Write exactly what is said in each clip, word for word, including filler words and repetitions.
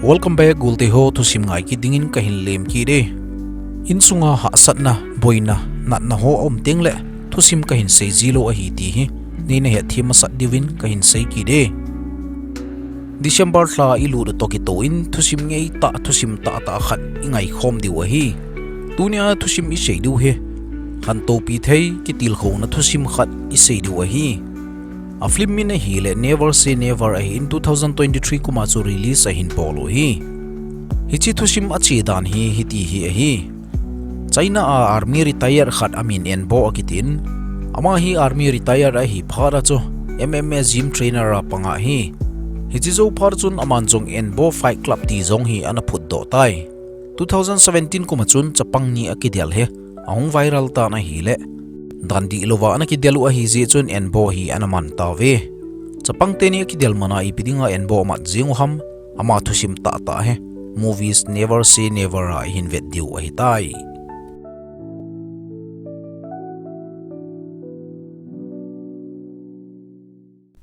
Welcome back, gulte ho, thusim ngai kit dingin kahin lem kit e. Insunga hahsatna, boina, natna ho aum teng le thusim kahin sei ji lou ahi ti hi neina hethem masat diuvin kahin sei kit e. December lha ilut u toh kitoh in thusim ngeitah, thusim tahtah khat ingai khom diu ahi. Tunia thusim isei diu hi khantou pi thei kitilkhouna thusim khat isei diu ahi. A film min ahile Never Say Never ahin, two thousand twenty-three kum a chu release ahin bol u ahi. Hiche thusim ache dan hi hiti hi ahi. China a army retire khat amin Enbo akitin. Ama hi army retire ahi phat a chu M M A gym trainer a pang ahi. Hiche jou phat chun aman jong Enbo Fight Club ti jong hi ana phutdoh tai. Two thousand seventeen kum a chun chapang ni akidel hi ahung viral tan ahile, dan dihlouva ana kidel u ahi jeh chun Enbo hi ana man tauve. Chapang teni akidel man a ipi dinga Enbo amat jing u ham, ama thusim tahtah hi Movies Never Say Never a ihin vet diu ahitai.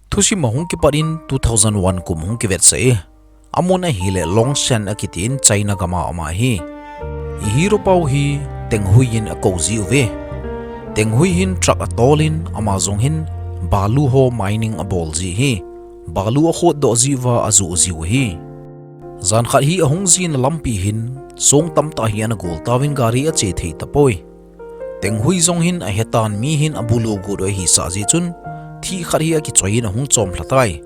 Thusim ahung kipat in two thousand one kum hung kivetsah e. Amun ahile Longshan akitin China gam a um ahi. I hero pau hi Teng Hui in akou jiuve. Teng Hui hin truck atol in ama jong hin balu ho mining abol ji ahi. Balu akhotdoh jiuva ajoh jiu ahi. Jan khat hi ahung jina lampi hin song tamtah hi ana gol tauvin gari ache thei tapoi. Teng Hui jong hin ahetan mi hin abulu got u ahisah jeh chun thih khat hi akichoi in ahung chom lha tai.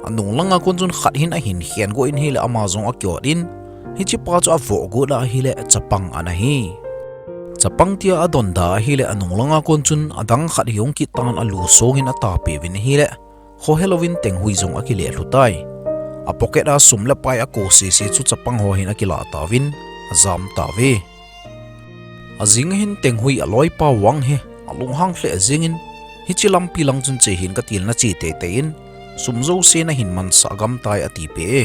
Anung langa kon chun khat hin ahin khen got in ahile ama jong akiot in, hiche pa chu avoh got a ahile chapang ana hi. Chapang tia adonda ahile anung langa kon chun adang khat hi hung kit tan alu song in atapeh uvin ahile, khohelouvin Teng Hui jong akile lhu tai. A pocket a sum le pai akou sese chu chapang ho hin akilah tauvin ajam tauve. Ajing ahin Teng Hui aloipa Wang hi alunghang lheh jengin, hiche lampi lang chun che hih in katil, nache teitei in, sum jouse nahin mansah gam tai atipeh e.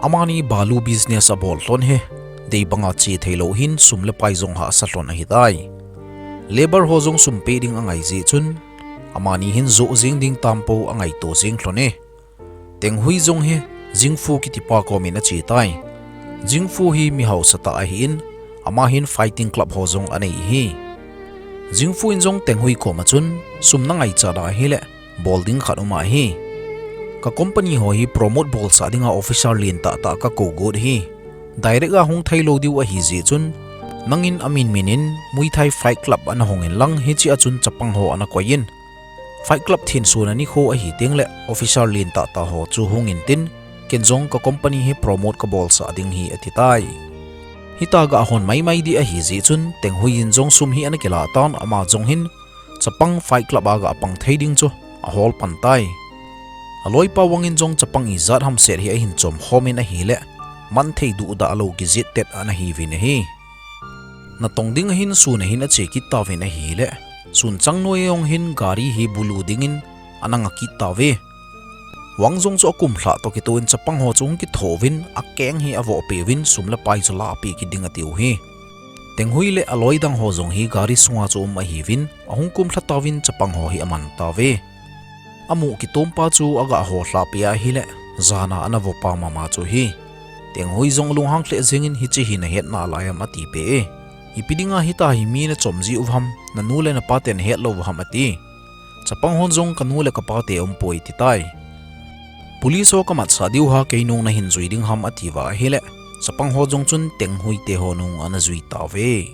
Amani balu business abol lhon hi dei banga che theilou hin sum le pai jong hahsa lhon ahitai. Labour ho jong sum peh ding angai jeh chun, amani hin joh jeng ding tampou angaito jeng lhon e. Teng Hui jong hi Jingfu kitipa kom in ache tai. Jingfu hi mi haosatah ahin, ama hin fighting club ho jong anei ahi. Jingfu in jong Teng Hui kom a chun, sum nangaichat a ahile, bol ding khat um ahi. Ka company ho hi promote bolsah dinga officer len tahtah kakou got ahi. Direct a hung theilou diu ahi jeh chun, nangin amin min in Muay Thai Fight Club ana hong inlang hiche a chun chapang ho ana koi in, Fight Club thensun a nikho ahi tengle officer len tahtah ho chu hung intin, ken jong ka company hi promote kabolsah ding ahi atitai. Hitia gahon maimai ding ahi jeh chun Teng Hui in jong sum hi ana kilah tan, ama jong hin chapang Fight Club a gapang thei ding chu ahol pan tai. Aloipa Wang in jong chapang ijat hamset hi ahin chom khom in ahile, manthei duhdah lou kijet tet ana hiuvin ahi. Natong ding ahin sun ahin ache kit tauvin ahile, sun chang noiya jong hin gari hi bulu dingin ana nga kit tauve. Wang jong chu akum lhah toh kitoh in chapang ho chu hung kitho uvin, akeng hi avoh peh uvin, sum le pai chu lahpeh kit ding atiu ahi. Teng Hui le aloi dang ho jong hi gari sunga chu um ahiuvin, ahung kum lha tauvin chapang ho hi aman tauve. Amu kitompa chu agaho lhahpeh ahile, jana ana vopa mama chu ahi. Teng Hui jong alunghang lheh jengin hiche hi nahet nalai ham atipeh e. Ipi dinga hitia hi mi nachom jiu ham, nanu le napa ten ahet lou u ham ati. Chapang hon jong kanu le kapa te aumpoi atitai. Police ho kamatsah diu ham, keinung nahin jui ding ham atiuva ahile, chapang ho jong chun Teng Hui te ho nung ana jui tauve.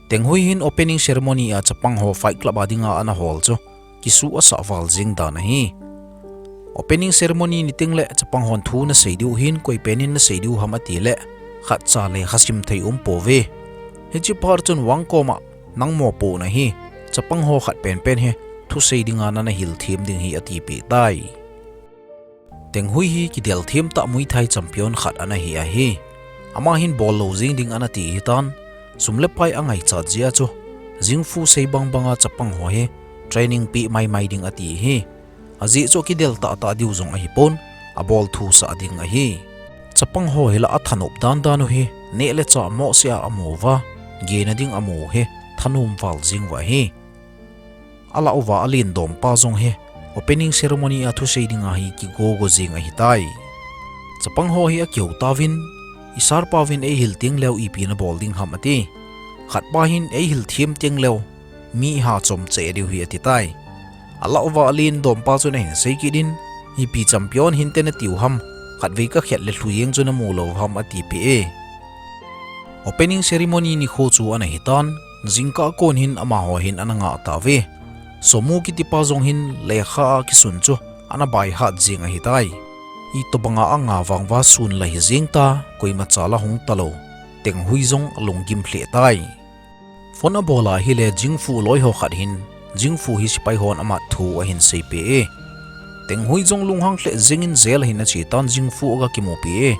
Teng Hui hin opening ceremony a chapang ho Fight Club a dinga ana hol chu, kisuh asah val jeng dan ahi. Opening ceremony ni tengle chapang hon thu nasei diu hin koi pen in nasei diu ham atile, khatcha le khasim thei umpouve. Hiche phat chun Wang koma, nang mopohna hi, chapang ho khat penpen hi thusei dinga nana hilthem ding ahi atipeh tai. Teng Hui hi kidel themtah Muay Thai champion khat ana hi ahi. Ama hin bol lou jeng ding ana ti ahitan, sum le pai angaichat jeh a chu, Jingfu sei bangbanga chapang ho hi training peh maimai ding ati ahi. Ajeh chu akidel tahtah diu jong ahipon, abol thusah ding ahi. Chapang ho hi la athanop dandan u hi, neh le chah mohseh a amu uva, gena ding amu u hi, thanom val jeng uva ahi. Alah uva alen dompa jong hi, opening ceremony a thusei dinga hi kigogo jeng ahitai. Chapang ho hi akihou tauvin, "I sir pa uvin eihil teng leu ipi nabol ding ham?" ati. Khat pa hin, "Eihil them teng leu mi iha chom cheh diu ahi," ati tai. Alah uva alen dom pa chun ahin sei kit in, "Ipi champion hinte natiu ham, khatvei kakhet le lhu jeng chu namu lou ham?" ati peh e. Opening ceremony nikho chu ana hitan, jingkah kon hin amaho hin ana ngah tauve. Somu kiti pa jong hin lekha a kisun chu ana baihat jing ahitai. Itobanga anga vang uva sun la hi jeng ta, koima cha la hung talou. Tenghui jong alunggim lheh tai. Phone abol a ahile Jingfu loi ho khat hin, Jingfu hi sepai hon amat thu ahin seipeh e. Tenghui jong lunghang lheh jengin jail ahin ache tan, Jingfu aga kimupi e.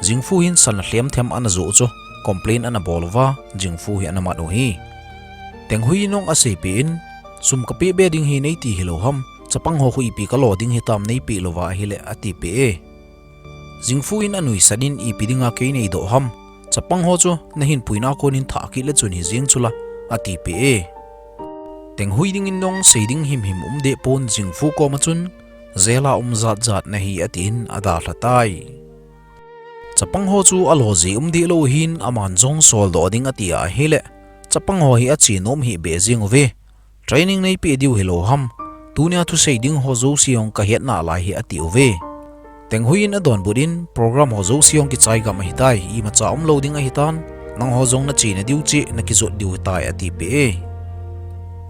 Jingfu hin sana lhem them ana joh chu complain ana bol uva, Jingfu hi ana mat u ahi. Tenghui in jong aseipeh in, "Sum kapeh be ding hi neiti hilou ham, chapang ho khu ipi kalo ding hitam neipeh louva ahile," ati peh e. Jingfu in anuisat in, "Ipi dinga kei neidoh ham, chapang ho chu nahin puina kon in thah kit le chun hijeng chula," ati peh e. Tenghui dingin jong sei ding himhim um deh pon, Jingfu koma chun, "Jail a um jat jat nahi," atin adalha tai. Chapang ho chu alo jeh um deh lou hin, aman jong soldoh ding ati a ahile, chapang ho hi ache nom hih beh jeng uve. "Training neipeh diu hilou ham, tunia thusei ding ho jouse jong kahet nalai ahi," ati uve. Tenghui in adonbut in, "Program ho jouse jong kichai gam ahitai, imacha umlou ding ahitan, nangho jong nachena diu cheh nakijot diu ahitai," ati peh e.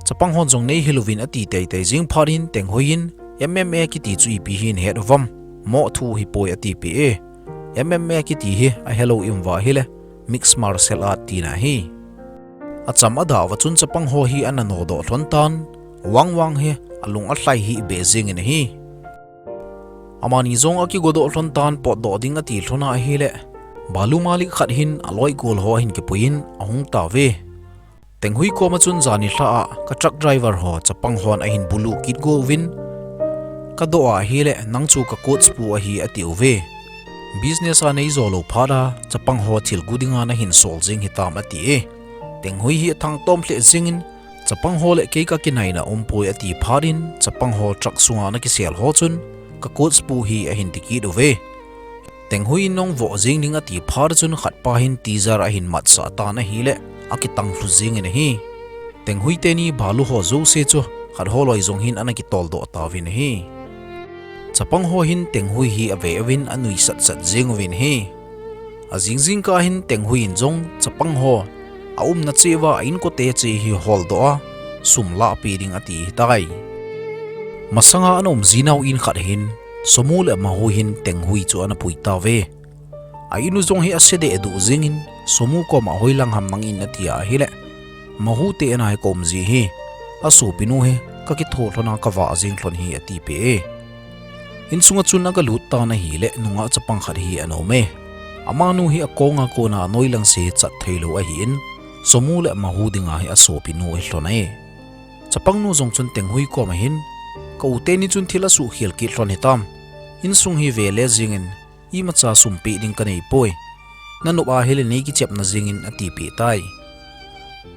Chapang hon jong, "Neihil uvin," ati teitei jing phat in, Tenghui in, "M M A kiti chu ipi hi nahet uvam, moh thu hipoi," ati peh e. M M A kiti hi ahelou i um uva ahile, mixed martial art tina ahi. Acham adah uva chun chapang ho hi ana nodoh lhon tan, Wang Wang hi alung alhai hih beh jengin ahi. Amani jong akigodoh lhon tan, potdoh ding ati lhon a ahile, balu malik khat hin aloi gol ho ahin kipuiyin ahung tauve. Tenghui koma chun, "Jani lha a ka truck driver ho chapang hon ahin bulu kit go uvin, kadoh a ahile nang chu ka coach pu ahi," ati uve. "Business a neijo lou phat a chapang ho thil gu dinga nahin sol jeng hitam?" ati e. Tenghui hi athangtom lheh jengin, "Chapang ho le kei kakinaina umpoi," ati phat in, chapang ho truck sunga ana kisel ho chun, "Ka coach pu ahi," ahin ti kit uve. Tenghui in jong voh jeng ding ati phat chun, khat pa hin teaser ahin matsah tan ahile, akitang lhu jengin ahi. Tenghui teni balu ho jouse chu khat ho loi jong hin ana kitoldoh tauvin ahi. Chapang ho hin Tenghui hi ave uvin anuisat sat jeng uvin ahi. Ajing jingkah hin Tenghui in jong chapang ho aumna cheh uva a inkote cheh hi holdoh a, sum lahpeh ding ati ahitai. Masanga ana um jinau in khat hin, Somu le Mahu hin Tenghui chu ana pui tauve. A in u jong hi ase dehduh jengin, Somu koma, "Hoilang ham nang in?" ati a ahile, "Mahu te in a hi kaum ji ahi, asopinu hi kakitho lhon a kavah jeng lhon ahi," ati peh e. Insunga chun aga lut tan ahile, nungah chapang khat hi ana um e. Amanu hi akonga kona anoilang se chat theilou ahin, Somu le Mahu dinga hi asopinu ahi lhon e. Chapangnu jong chun Tenghui koma hin, "Ka u teni chun thil asuhkhel kit lhon hitam? Insung hi ve le jengin, imacha sum peh ding kaneipoi. Nanop a ahile neikichepna jengin," ati peh tai.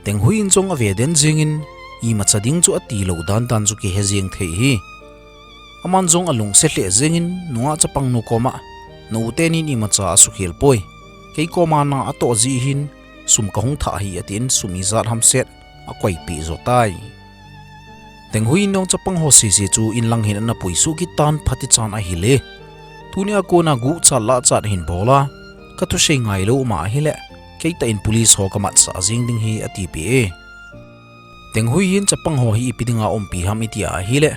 Tenghui in jong ave den jengin, imacha ding chu atilou dandan chu kihe jeng thei ahi. Aman jong alungse lheh jengin, nungah chapangnu koma, "Na u tenin imacha asukhel poi. Kei koma na atoh jeh hin sum kahung thah ahi," atin, sum ijat hamset akoipeh jo tai. Tenghui in jong chapang ho sese chu inlang hin ana puisuh kit tan, phatichan ahile, "Tunia kona guhchat lahchat hin bol a, kathusei ngailou um a ahile, keitah in police ho kamatsah jeng ding ahi," ati peh e. Tenghui hin chapang ho hi ipi dinga umpi ham iti a ahile,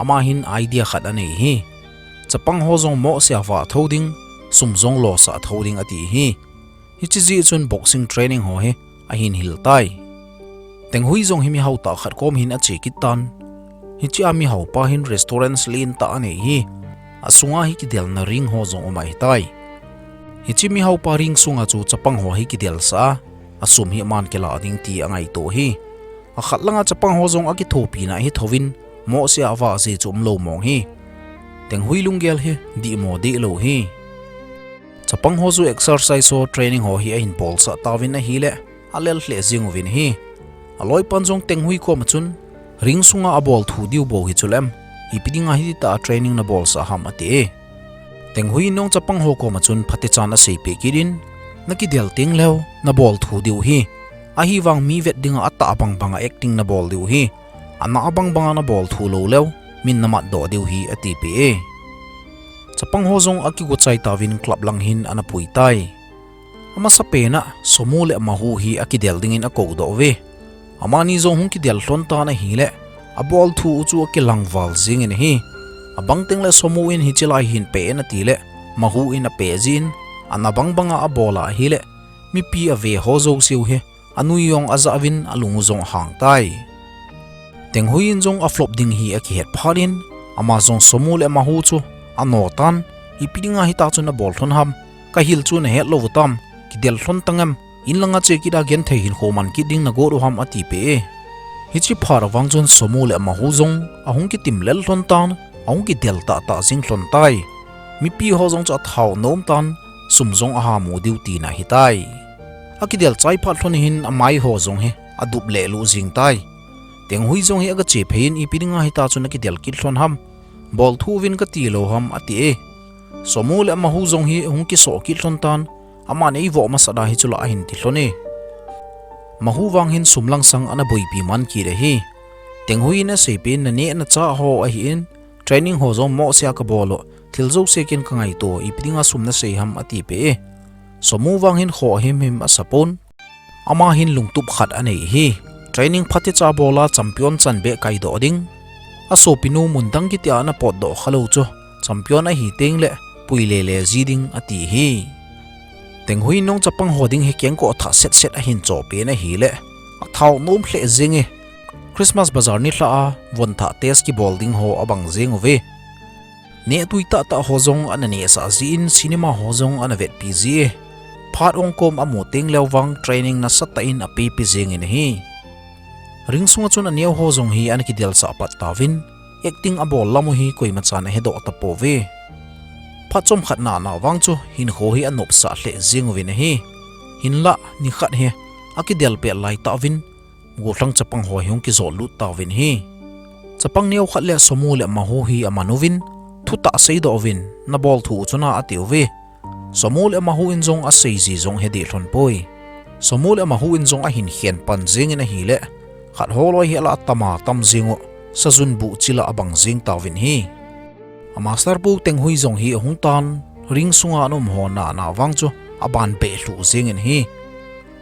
ama hin idea khat anei ahi. Chapang ho jong mohseh a vah tho ding, sum jong losah tho ding ati ahi. Hiche jeh chun boxing training ho hi ahin hil tai. Tenghui jong hi mihao tah khat kom hin ache kit tan. Hichea mihao pa hin restaurants lentah anei ahi. Asunga hi kidelna ring ho jong um ahitai. Hiche mihao pa ring sunga chu chapang ho hi kidelsah a, asum hi aman kilah ding ti angaito ahi. Akhat langa chapang ho jong akithopina ahi thouvin, mohseh a vah jeh chu umlou mong ahi. Tenghui lunggel hi dihmo dehlou ahi. Chapang ho chu exercise ho, training ho hi ahin bolsah tauvin ahile, alel lheh jeng uvin ahi. Aloipan jong Tenghui koma chun, "Ring sunga abol thu diu bou hi chulem, ipi dinga hititah a training nabolsah ham?" ati e. Tenghui in jong chapang ho koma chun phatechan aseipeh kit in, nakidel teng leu, nabol thu diu hi. Ahivang mi vet dinga atah bang banga acting nabol diu hi. Ana bang banga nabol thu lou leu, min namatdoh diu hi atipeh e. Chapang ho jong akigo chai tauvin club lang hin ana pui tai. Amasapen a Somu le Mahu hi akidel dingin akoudoh uve. Amani jong hung kidel lhon tan ahile, abol thu u chu akilang val jengin ahi. Abang teng le Somu in hiche lai hin peh in atile, Mahu in apeh jin, ana bang banga abol a ahile, mipi ave ho jouse u hi, anui jong ajah uvin alung u jong ahang tai. Tenghui in jong aflop ding hi akihet phat in, ama jong Somu le Mahu chu ano tan, ipi dinga hita chun abol lhon ham, kahil chu nahet lou u tam, kidel lhon tang em, in langa che kit a genthei hinkho man kit ding nagot u ham atipeh e. Hiche phat avang chun Somu le Mahu jong ahung kitim lel lhon tan, ahung kidel tahtah jing lhon tai. Mipi ho jong chu athao nom tan, sum jong aha mu diu tina ahitai. Akidel chai phat lhon hin amai ho jong hi adup lelu jing tai. Tenghui jong hi agache phei in ipi dinga hita chun akidel kit lhon ham, bol thu uvin kati lou ham ati e. Somu le Mahu jong hi ahung kisoh kit lhon tan, aman eivoh masat a hichu la ahin ti lhon e. Mahu vang hin sum langsang ana boipi man kit ahi. Tenghui in aseipeh in, naneh nachah ho ahin, training ho jong mohsea kabol u, thil jouse ken kangaito, ipi dinga sum nasei ham atipeh e. Somu vang hin khoh himhim asapon. Ama hin lungtup khat anei hi. Training phatecha bol a champion chanbeh kaidoh ding. Asopinu mundang kitia ana potdoh khalou chu champion ahi teng le pui lele ji ding ati hi. Tenghui in jong chapang ho ding hi kengkoh thah set set ahin chohpeh in ahile, athao nom lheh jeng e. Christmas bazar nilhah a von thah test kibol ding ho abang jeng uve. Nehtui tahtah ho jong ana nehsah jin, cinema ho jong ana vetpi ji e. Phat ong kom amu teng leu vang training nasatah in apepi jengin ahi. Ring sunga chun aneo ho jong hi ana kidelsah pat tauvin, acting abol lam u hi koimachan ahedoh tapouve. Phat chomkhat nana vang chu hinkho hi anopsah lheh jeng uvin ahi. Hinlah nikhat hi akidel pet laitah uvin, gollhang chapang ho hi hung kijot lut tauvin ahi. Chapang neokhat le Somu le Mahu hi aman uvin, thutah seidoh uvin, nabol thu u chu na atiuve. Somu le Mahu in jong aseiji jong hedih lhon poi. Somu le Mahu in jong ahin khen pan jengin ahile, khat holoi hi ala atama tam jeng u, sajun buh chila abang jeng tauvin ahi. A master pu Tenghui jong hi ahung tan, ring sunga ana um ho nana vang chu aban behlhuh jengin ahi.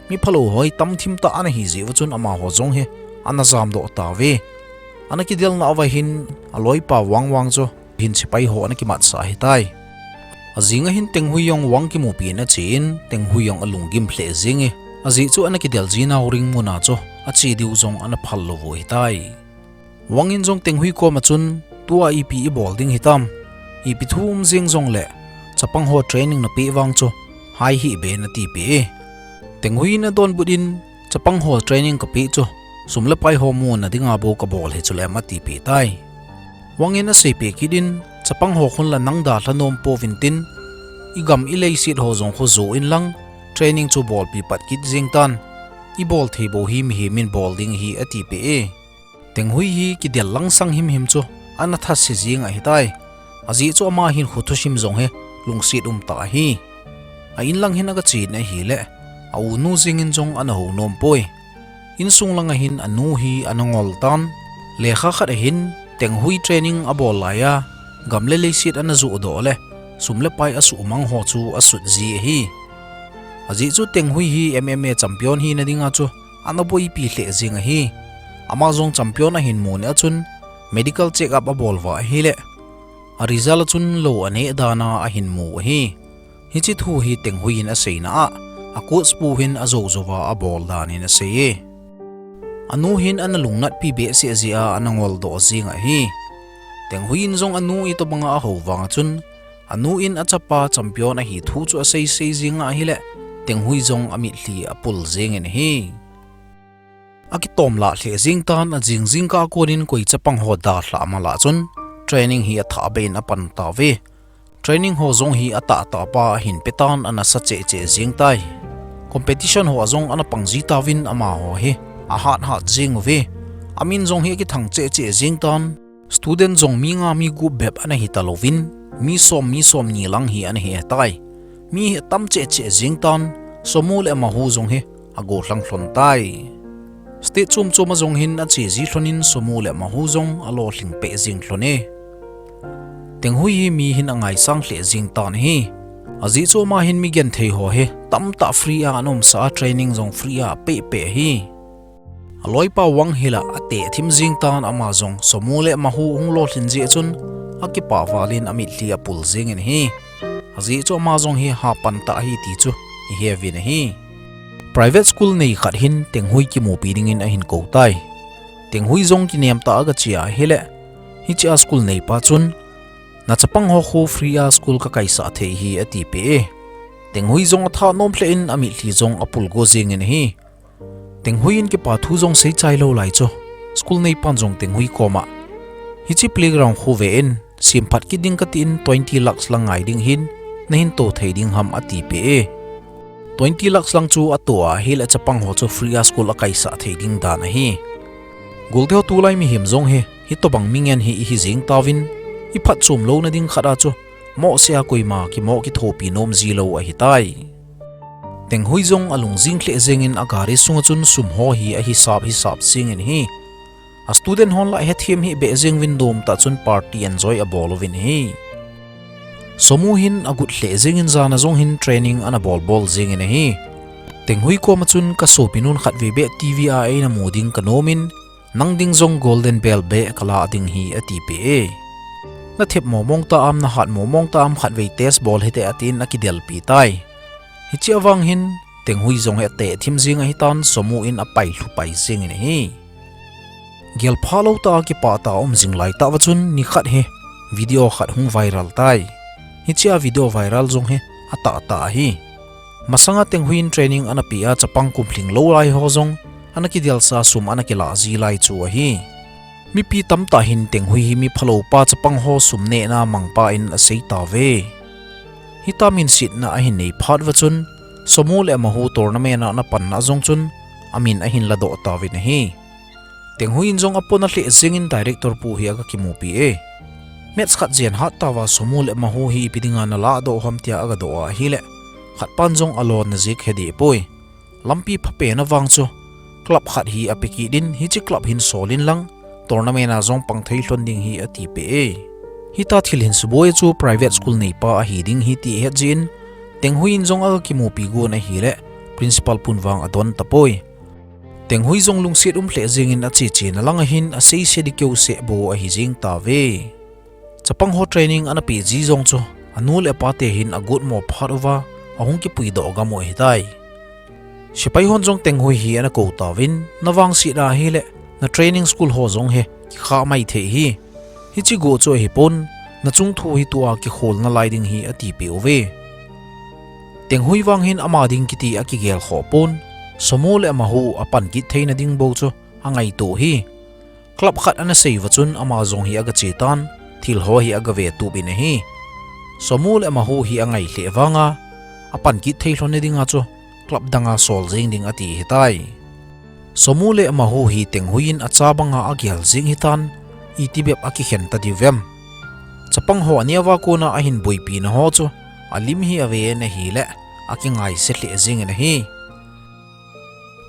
Miphalou hoi tamthim tah ana hi jeh uva chun amaho jong hi ana jamdoh tauve. Ana kidelna uva hin aloipa Wang Wang chu hin sepai ho ana kimatsah ahitai. Ajing ahin Tenghui jong Wang kimupi in achen, Tenghui jong alunggim lheh jenge. Ajeh chu ana kidel jinau ring muna chu ache diu jong ana phal louvu ahitai. Wang in jong Tenghui koma chun, tua ipi ibol ding hitam, ipi thu um jeng jongle, chapang ho training napeh vang chu hai hih be in atipeh e. Tenghui in adonbut in, chapang ho training kapeh chu sum le pai ho muna dinga bou kabol hi chulem atipeh tai. Wang in aseipeh kit in, chapang ho khun la nang dalha nom pouvintin, igam ileiset ho jong khu jo inlang, training chu bolpi pat kit jeng tan, ibol thei bou hi mihem in bol ding ahi atipeh e. Tenghui hi kidel langsang himhim chu ana thase jeng ahitai. Ajeh chu ama hin khu thusim jong hi lungset umtah ahi. A inlang hin agachen ahile, a unu jengin jong ana hounom poi. Insung langa hin anu hi ana ngol tan. Lekha khat ahin Tenghui training abol laiya, gam le leiset ana johdoh le, sum le pai asuhmang ho chu asut ji ahi. Ajeh chu Tenghui hi M M A champion hina dinga chu ana boipi lheh jeng ahi. Ama jong champion ahin mu nia chun medical check up abol uva ahile, a result a chun lou aneh dana ahin mu ahi. Hiche thu hi Tenghui in aseina a, a coach pu hin ajou jouva abol dan in asei e. Anu hin ana lungnatpi behseh jeh a ana ngoldoh jeng ahi. Tenghui in jong anu itobanga ahou vanga chun, anu in achapa champion ahi thu chu asei sei jeng ahile, Tenghui jong amitlhi apul jengin ahi. Akitomlah lheh jeng tan, ajing jingkah a konin koi chapang ho dalhah malah chun training hi athahbeh in apan tauve. Training ho jong hi atahtah pa ahin petan, anasa cheh cheh jeng tai. Competition ho a jong ana pang ji tauvin amaho hi ahat hat jeng uve. Amin jong hi akithang cheh cheh jeng tan. Student jong mi nga mi gup bep ana hita louvin, mi som mi som ni lang hi ana hi tai. Mi hi atam cheh cheh jing tan, Somu le Mahu jong hi agollhang lhon tai. State chom chom a jong hin ache ji lhon in Somu le Mahu jong alolhing peh jing lhon e. Tenghui hi mi hin angaisang lheh jing tan ahi. Ajeh chu ama hin mi genthei ho hi tamtah free a ana umsa a, training jong free a apeh peh ahi. Aloipa Wang hi la ateh thim jing tan, ama jong Somu le Mahu hung lolhin jeh chun akipah val in amitlhi apul jing in ahi. Ajeh chu ama jong hi hapan tah ahi ti chu ihe uvin ahi. Private school nei khat hin Tenghui kimupi ding in ahin kou tai. Tenghui jong kinem tah a aga che a ahile, hiche a school neipa chun, "Na chapang ho khu free a school ka kaisah thei hi," ati peh e. Tenghui jong atha nom lheh in amitlhi jong apul go jing in ahi. Tenghui in kipa thu jong sei chai lou lai chu, school neipan jong Tenghui koma, "Hiche playground khu ve in, sem phat kit ding kati in twenty lakhs lang ngai ding hin, nahin to thei ding ham?" ati peh e. Twenty lakhs lang chu ato a ahile chapang ho chu free a school akaisah thei ding dan ahi. Golte ho, tulai mihem jong hi hitobang mi ngen hi ihi jing tauvin, iphatchom louna ding khat a chu mohseh a koima kimo kithopi nom ji lou ahitai. Tenghui jong alung jing lheh jeng in agari sunga chun sum ho hi ahisap hisap jing in ahi. A student hon la hethem hih beh jeng uvin, nom tah chun party enjoy abol uvin ahi. Somu hin agot lheh jeng in jan a jong hin training ana bol bol jing in ahi. Tenghui koma chun, "Ka sopinun khatvei beh TV a eina mu ding ka nom in, nang ding jong Golden Bell beh ka la ding hi," ati peh e. "Na thep momong ta am, na hat momong ta am, khatvei test bol hite," atin akidelpi tai. Hiche a vang hin Tenghui jong hi ateh thim jing ahitan, Somu in apai lhu pai jing in ahi. Gel pha lou tah a kipah tah a um jing lai tah uva chun nikhat hi video khat hung viral tai. Hiche a video viral jong hi atah tah ahi. Masanga Tenghui in training ana pe a chapang kumlhing lou lai ho jong ana kidelsa, sum ana kila ji lai chu ahi. Mipi tamtah hin Tenghui hi mi phalou pa, chapang ho sum nehna mangpa in asei tauve. Hitia minsetna ahin nei phat uva chun, Somu le Mahu tournament a ana panna jong chun amin ahin ladoh tauvin ahi. Tenghui in jong apona lheh jeng in director pu hi aga kimupi e. Match khat jen hat tauva Somu le Mahu hi ipi dinga naladoh u ham tia aga doh a ahile, khatpan jong alonna jeh he deh poi. Lampi phapen a vang chu club khat hi ape kit in, hiche club hin sol in lang tournament a jong pang thei lhon ding hi ati peh e. Hitia thil hin suboi chu private school neipa ahi ding hi ti ahet jeh in, Tenghui in jong aga kimupi gon ahile, principal pun vang adon tapoi. Tenghui jong lungset um lheh jeng in ache chena lang a hin aseise ding keuseh bou ahi jeng tauve. Chapang ho training ana pe ji jong chu anu le apa te hin agot mo phat uva ahung kipui doh gam u ahitai. Sepai hon jong Tenghui hi ana kou tauvin, "Na vangset ahile, na training school ho jong hi kikha mai thei hi. Hiche go chu ahipon, na chungthu hi tua kikhol nalai ding hi," ati peh uve. Tenghui vang hin ama ding kiti akigel khoh pon, Somu le Mahu apan kit theina ding bou chu angaito hi. Club khat ana sei uva chun ama jong hi aga che tan, thil ho hi aga ve tup in ahi. Somu le Mahu hi angai lheh vanga, apan kit thei lhon na dinga chu club danga sol jeng ding ati ahitai. Somu le Mahu hi Tenghui in acha banga agel jeng hitan, iti bep akikhen ta diu vem. Chapang ho aneo a kona ahin boipi na ho chu alim hi ave in ahile, akingaise lheh jeng in ahi.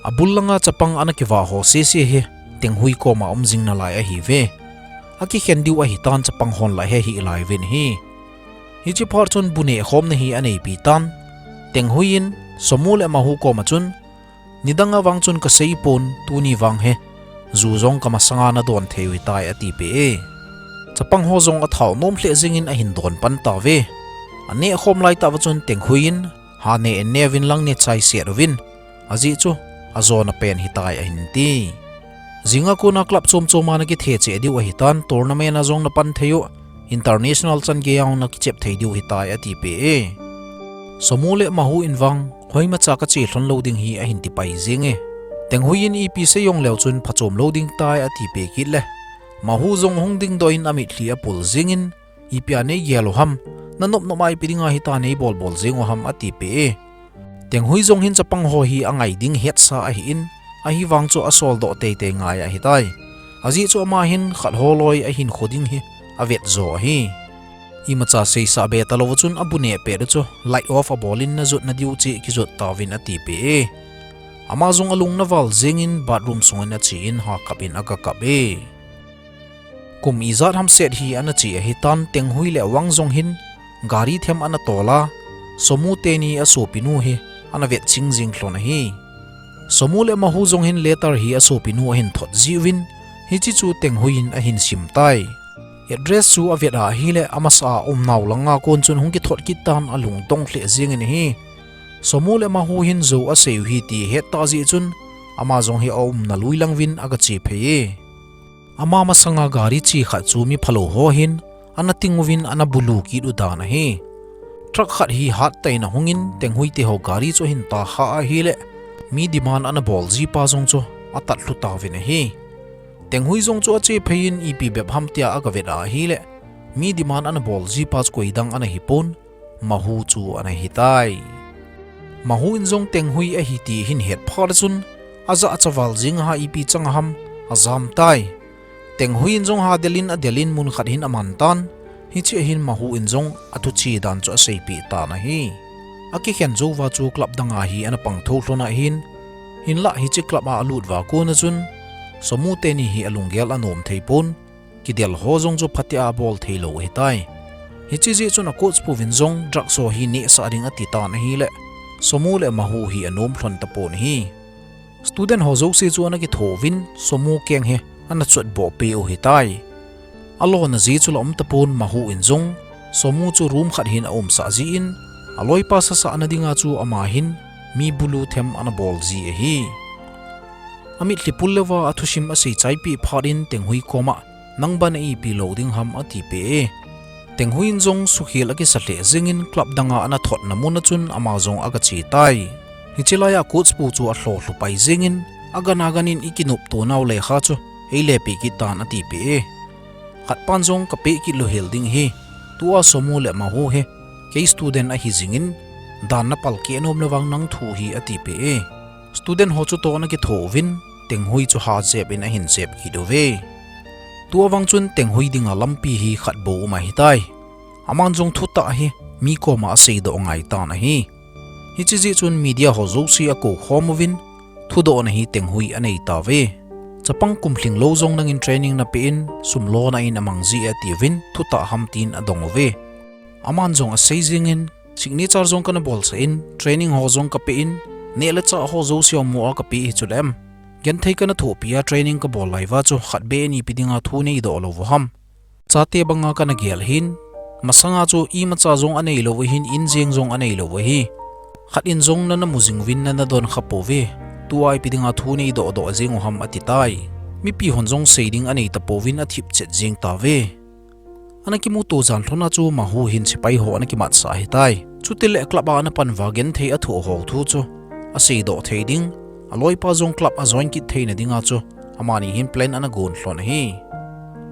Abul langa chapang ana kivah ho sese hi Tenghui koma um jing nalai ahiuve. Akikhen diu ahitan, chapang hon la he hih lai uvin ahi. Hiche phat chun bu neh khomna hi aneipi tan. Tenghui in Somu le Mahu koma chun, "Nidang a vang chun kasei pon, tuni vang hi ju jong ka masanga nadon thei u ahitai," ati peh e. Chapang ho jong athao nom lheh jeng in ahin don pan tauve. Aneh khom lai tah uva chun Tenghui in, "Ha ne in ne uvin lang, ne chai set uvin. Ajeh chu ajona pen ahitai," ahin ti. "Jing a kona club chom chom a nakithe cheh diu ahitan, tournament a jong napan thei u, international chan gei a jong nakichep thei diu ahitai," ati peh e. Somu le Mahu in vang, "Hoimacha kache lhon lou ding hi," ahin ti pai jeng e. Tenghui in, "Ipi sei jong leu chun phachom lou ding tai," ati peh kit le, Mahu jong hung dingdoh in amitlhi apul jeng in, "Ipi a nei gel u ham? Nanop nop a ipi dinga hitia nei bol bol jeng u ham?" ati peh e. Tenghui jong hin chapang ho hi angai ding hetsa ahin, ahivang chu asol doh teitei ngai ahitai. Ajeh chu ama hin khat ho loi ahin kho ding hi avet jo ahi. Imacha seisah be talou chun abu neh pet u chu light off abolin najotna diu cheh kijot tauvin atipeh e. Ama jong alung naval jengin bathroom sungin achen ha kapin aga kap e. Kum ijat hamset hi ana che ahitan Tenghui le Wang jong hin gari them ana tol a, Somu teni asopinu hi ana vetching jing lhon ahi. Somu le Mahu jong hin letter hi asopinu ahin thot jiuvin, hiche chu Tenghui in ahin sim tai. Address chu avet a ahile amasa a umnau langa kon chun hung kithot kit tan alungdong lheh jengin ahi. Somu le Mahu hin jou asei u hi ti ahet tah jeh chun ama jong hi aumna lui languvin aga che phei e. Ama masanga gari che khat chu mi phalou ho hin ana ting uvin ana bulu kit u dan ahi. Truck khat hi hattah in ahungin Tenghui teho gari chu ahin tahkhah ahile, mi demand ana bol jipa jong chu atat lhu tauvin ahi. Tenghui jong chu ache phei in ipi bep ham tia aga vet a ahile, mi demand ana bol jipa chu koidang ana hipon, Mahu chu ana hitai. Mahu in jong Tenghui ahi ti ahin het phat chun, ajahcha val jeng a ipi chang ham ajam tai. Tenghui in jong hadel in adel in mun khat hin aman tan, hiche a hin Mahu in jong athu che dan chu aseipeh tan ahi. Akikhen jouva chu club danga hi ana pang thou lhon ahin, hinlah hiche club a alut uva kona chun, Somu teni hi alunggel anom thei pon, kidel ho jong chu phatea abol theilou ahitai. Hiche jeh chun acoach puvin jong drugs ho hi nehsah ding ati tan ahile, Somu le Mahu hi anom lhon tapon ahi. Student ho jouse chu ana kithouvin, Somu keng hi ana chotboh peh u ahitai. Alona ji chu la um tapon Mahu in jong, Somu chu room khat hin aumsah jin, aloipa sasah na dinga chu ama hin mi bulu them ana bol ji ahi. Amitlhi pul louva athusim asei chaipeh phat in Tenghui koma, nang ban a ipi lou ding ham atipeh e. Tenghui in jong sukhel akisa lheh jengin club danga ana thotna muna chun ama jong aga che tai. Hiche laiya coach pu chu alhoh lhu pai jengin, agan agan in ikinopto nau lekha chu eile peh kit tan atipeh e. Khatpan jong kapeh kit lou hel ding ahi. Tua Somu le Mahu hi kei student ahi jingin, dan napalkeh nom le vang nang thu hi atipeh e. Student ho chutoh ana kithouvin, Tenghui chu hajep in ahin jep kit uve. Tua vang chun Tenghui dinga lampi hi khat bou um ahitai. Aman jong thutah hi mi koma aseidoh ngai tan ahi. Hiche jeh chun media ho jouse akou khom uvin, thudohna hi Tenghui anei tauve. Chapang kum lhinglou jong nangin training napeh in, sum lona in amang ji e atiuvin, thutah ham tin adong uve. Aman jong asei jengin, signature jong kana bolsah in, training ho jong kapeh in, neh le chah ho jouse ho mo a kapeh hi chule em, genthei kana thohpi a training kabol lai uva chu khat beh ni ipi dinga thu neidoh lou u ham. Chate banga kana gel hin, masanga chu imacha jong anei lou ahin, in jeng jong anei lou ahi. Khat in jong nana mu jing uvin nana don kha pouve. Tua ipi dinga thu neidoh doh jeng u ham ati tai. Mipi hon jong sei ding anei tapouvin athip chet jeng tauve. Ana kimuto jan lhona chu Mahu hin sepai ho ana kimatsah ahitai. Chutile club a ana pan uva genthei athoh ho thu chu aseidoh thei ding, aloipa jong club a join kit theina dinga chu amani hin plan ana gon lhon ahi.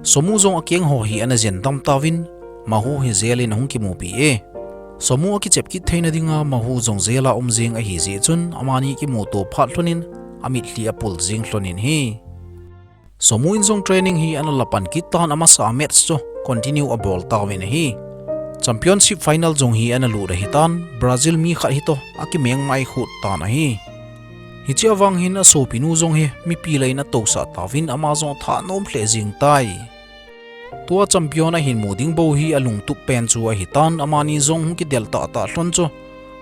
Somu jong akeng ho hi ana jen dam tauvin, Mahu hi jail in ahung kimupi e. Somu akichep kit theina dinga Mahu jong jail a um jeng ahi jeh chun amani kimuto phat lhonin amitlhi apul jeng lhonin ahi. Somu in jong training hi ana la pan kit tan, amasa a match chu continue abol tauvin ahi. Championship final jong hi ana lut ahitan, Brazil mi khat hitoh akimeng mai khut tan ahi. Hiche a vang hin asopinu jong hi mipi lah in atousah tauvin ama jong athanom lheh jeng tai. Tua champion ahin mu ding bou hi alungtup pen chu ahitan, amani jong hung kidel tahtah lhon chu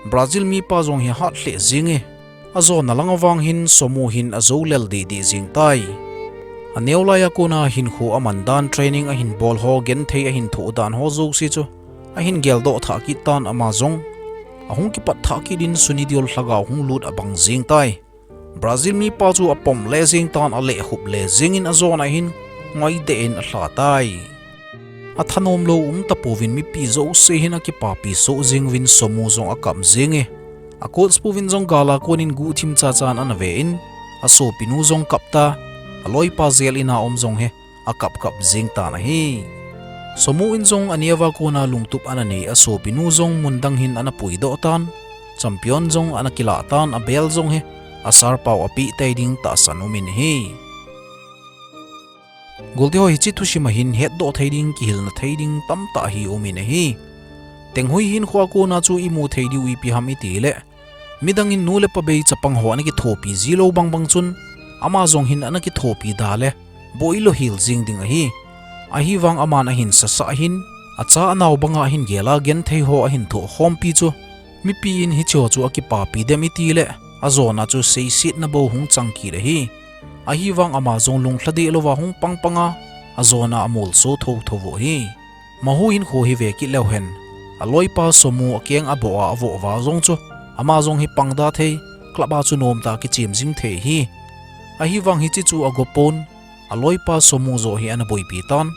Brazil mipa jong hi hat lheh jeng e. Ajona lang a vang hin Somu hin ajou lel dehdeh jeng tai. Aneo laiya kona hinkho aman dan, training ahin bol ho, genthei ahin thoh dan ho jouse chu ahin geldoh thah kit tan, ama jong ahung kipat thah kit in suni diol lhagao hung lut abang jeng tai. Brazil mipa chu apom le jeng tan, alehkhup le jengin ajona hin ngoideh in alha tai. Athanom lou um tapouvin mipi jouse hin akipapi soh jeng uvin Somu jong akap jeng e. Acoach puvin jong gal a konin guhthim chachan ana ve in, asopinu jong kap ta, aloipa jail in a um jong hi akap kap jeng tan ahi. Somu in jong aneo a kona lungtup ana nei asopinu jong mun dang hin ana puidoh tan, champion jong ana kilah tan, abel jong hi asarpau apeh tei ding tahsan umin ahi. Golte ho, hiche thusim a hin hetdoh thei ding, kihilna thei ding tamtah hi umin ahi. Tenghui hinkhoa kona chu imu thei diu ipi ham itile, midang in nu le pa bei chapang ho ana kithopi ji lou bangbang chun, ama jong hin ana kithopi da le, boilou hel jing ding ahi. Ahivang aman ahin sasah hin, acha anao banga ahin gel a genthei ho ahin thoh khompi chu, mipi in hiche ho chu akipapi dem itile, ajona chu seisetna bou hung chang kit ahi. Ahivang ama jong lunglha deh louva hung pangpang a, ajona amolso thotho u ahi. Mahu hinkho hi ve kit leu hen, aloipa Somu akeng aboh a avoh uva jong chu, ama jong hi pang da thei, club a chu nomtah a kichem jing thei ahi. Ahivang hiche chu ago pon, aloipa Somu joh hi ana boipi tan.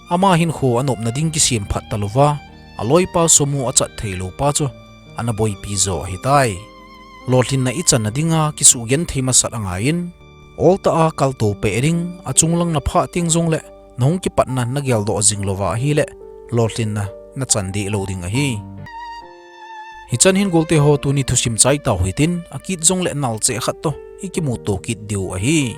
Ama hinkho anopna ding kisem phat talouva, aloipa Somu achat theilou pa chu ana boipi jo ahitai. Lolhinna ichanna dinga kisugenthei masat angaiyin, oltah a kaltou peh ding, achunglang naphah teng jongle, nahung kipatna nageldoh jing louva ahile, lolhinna nachan deh lou ding ahi. Hichan hin golte ho, tuni thusim chai tau hitin, akit jongle nalcheh khat toh ikimuto kit diu ahi.